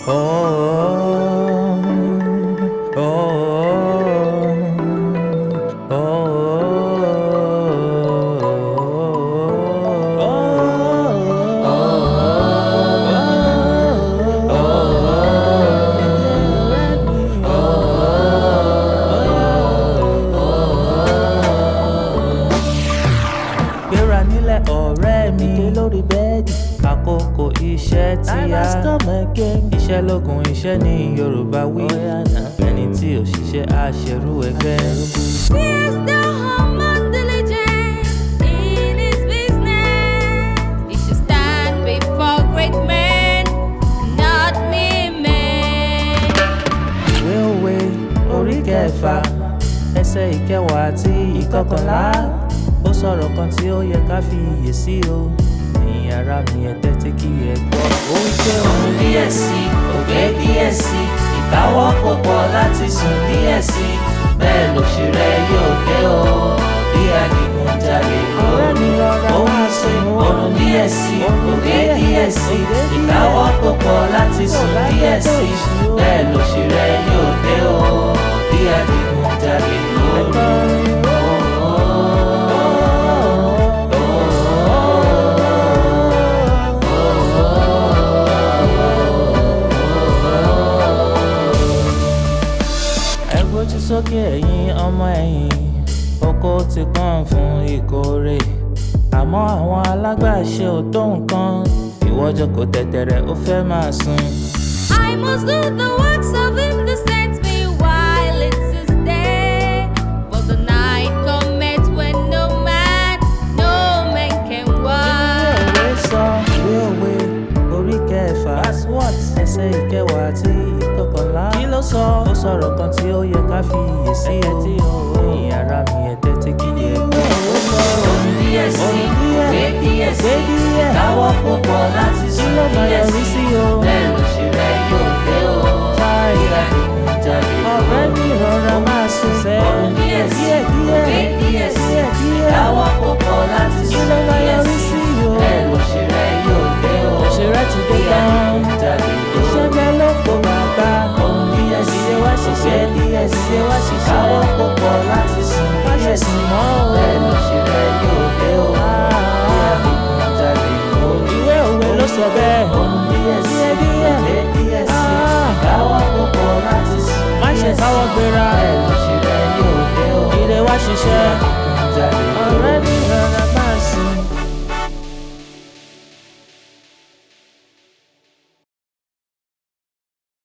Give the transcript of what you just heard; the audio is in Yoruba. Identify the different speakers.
Speaker 1: Oh, oh, oh, Gbéra nílẹ̀ ọ̀rẹ́ mi lórí bẹ́ẹ̀dì, àkókò iṣẹ́ ti yá. Iṣẹ́ lógun iṣẹ́ ní Yorùbá wí, ẹni tí ò ṣiṣẹ́ á ṣerú ẹgbẹ́.
Speaker 2: Fears the human diligent in his business. He should stand before great men, not me men.
Speaker 1: Ìwé òwe orí kẹfà, ẹsẹ̀ ìkẹwàá àti ìkọkànlá, ó sọ̀rọ̀ kan tí ó yẹ ká fi iyè sí o. Ẹ̀yin ará mi, ẹ tẹ́tí kí ẹ gbọ́. Ó wí pé òun díẹ̀ sí, ògbé díẹ̀ sí, ìkáwọ́ kò pọ̀ láti sùn díẹ̀ sí, bẹ́ẹ̀ lòṣì rẹ yóò dé o bí adigunjalè lóru. Ó wí pé òun díẹ̀ sí, ògbé díẹ̀ sí, ìkáwọ́ kò pọ̀ láti sùn díẹ̀ sí, bẹ́ẹ̀ lòṣì rẹ yóò dé o bí adigunjalè lóru. Ẹ gbójú sókè, ẹ̀yin ọmọ ẹ̀yìn, oko ti pọ́n fún ìkórè, àmọ́ àwọn alágbàṣe ò tó nǹkan. Ìwọ jókòó tẹ̀tẹ̀rẹ̀, ó fẹ́ máa sùn.
Speaker 2: I must do the works of him that sent me while it is day. For the night cometh when no man can work.
Speaker 1: Ìwé sọ, ìwé òwe orí kẹfà, ẹsẹ̀ ìkẹwàá àti ìkọkànlá. Kí ló sọ? Ó sọ̀rọ̀ kan tí ó yẹ ká fi iyè sí o. Ẹ̀yin ará mi, ẹ tẹ́tí kí ẹ gbọ́. Ó sọ
Speaker 3: Òun díẹ̀ sí, ògbé díẹ̀ sí, ìkáwọ́ kò pọ̀ láti
Speaker 1: Kí
Speaker 3: sùn
Speaker 1: ló máa
Speaker 3: díẹ̀
Speaker 1: yọrí
Speaker 3: sí,
Speaker 1: sí o?
Speaker 3: bẹ́ẹ̀ lòṣì rẹ yóò dé o bí adigunjalè
Speaker 1: Ọ̀rẹ́
Speaker 3: lóru.
Speaker 1: mi, rọra máa sùn sẹ́.
Speaker 3: Òun díẹ̀ sí,
Speaker 1: Díẹ̀ díẹ̀.
Speaker 3: ògbé díẹ̀ sí,
Speaker 1: Díẹ̀ díẹ̀.
Speaker 3: ìkáwọ́ kò pọ̀ láti
Speaker 1: Kí
Speaker 3: sùn
Speaker 1: ló máa
Speaker 3: díẹ̀
Speaker 1: yọrí
Speaker 3: sí,
Speaker 1: sí o?
Speaker 3: bẹ́ẹ̀ lòṣì rẹ yóò dé o
Speaker 1: Òṣì rẹ ti dé
Speaker 3: bí
Speaker 1: tán.
Speaker 3: adigunjalè
Speaker 1: Iṣẹ́
Speaker 3: lóru.
Speaker 1: bẹ́ẹ̀ ló kó bàbá.
Speaker 3: Òun díẹ̀ sí,
Speaker 1: Ìdè wá
Speaker 3: ògbé
Speaker 1: ṣiṣẹ́.
Speaker 3: díẹ̀ sí,
Speaker 1: Ìdè wá ṣiṣẹ́.
Speaker 3: ìkáwọ́ kò pọ̀ láti sùn
Speaker 1: Má ṣe
Speaker 3: díẹ̀
Speaker 1: sùn
Speaker 3: sí,
Speaker 1: mọ́ o.
Speaker 3: bẹ́ẹ̀ lòṣì rẹ yóò dé o bí adigunjalè lóru.
Speaker 1: Ìwé òwe ló sọ bẹ́ẹ̀.
Speaker 3: Òun díẹ̀ sí,
Speaker 1: Díẹ̀ díẹ̀.
Speaker 3: ògbé díẹ̀ sí,
Speaker 1: Ah.
Speaker 3: ìkáwọ́ kò pọ̀ láti sùn
Speaker 1: Má ṣe
Speaker 3: díẹ̀ sí,
Speaker 1: káwọ́ gbéra.
Speaker 3: bẹ́ẹ̀ lòṣì rẹ yóò dé o
Speaker 1: Ìdè wá
Speaker 3: bí
Speaker 1: ṣiṣẹ́.
Speaker 3: adigunjalè
Speaker 1: Ọ̀rẹ́
Speaker 3: lóru.
Speaker 1: mi.